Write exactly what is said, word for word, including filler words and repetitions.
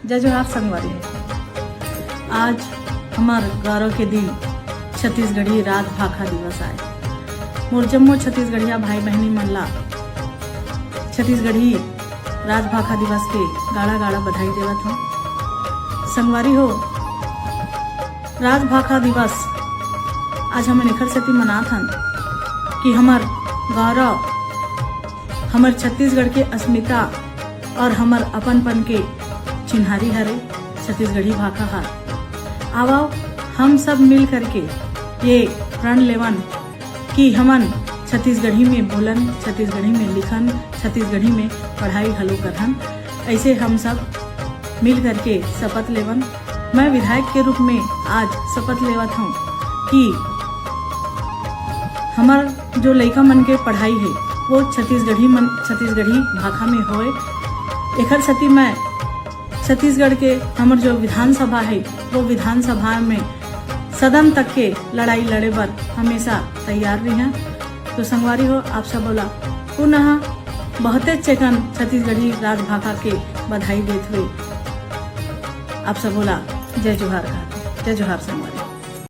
जय जोहार संगवारी हो। आज हमर गौरव के दिन छत्तीसगढ़ी राजभाखा दिवस आय। मोर जम्मो छत्तीसगढ़िया भाई बहिनी मन ला छत्तीसगढ़ी राजभाखा दिवस के गाड़ा गाड़ा बधाई देवत हूँ। संगवारी हो, राजभाखा दिवस आज हमन एखर सेती मनात हन कि हमर गौरव, हमर छत्तीसगढ़ के अस्मिता और हमर अपनपन के चिन्हारी हरे छत्तीसगढ़ी भाखा हर। आवव, हम सब मिल करके ये प्रण लेवन कि हमन छत्तीसगढ़ी में बोलन, छत्तीसगढ़ी में लिखन, छत्तीसगढ़ी में पढ़ाई घलो करहन। ऐसे हम सब मिल करके शपथ लेवन। मैं विधायक के रूप में आज शपथ लेवत हूँ कि हमर जो लइका मन के पढ़ाई है वो छत्तीसगढ़ी मन, छत्तीसगढ़ी भाखा में होए। एखर सेती मैं छत्तीसगढ़ के हमर जो विधानसभा है वो विधानसभा में सदन तक के लड़ाई लड़े बर हमेशा तैयार रहिया। तो संगवारी हो, आप सब ला पुनः बहुते चेकन छत्तीसगढ़ी राजभाखा के बधाई देत हुए आप सब ला जय जोहार का, जय जोहार संगवारी।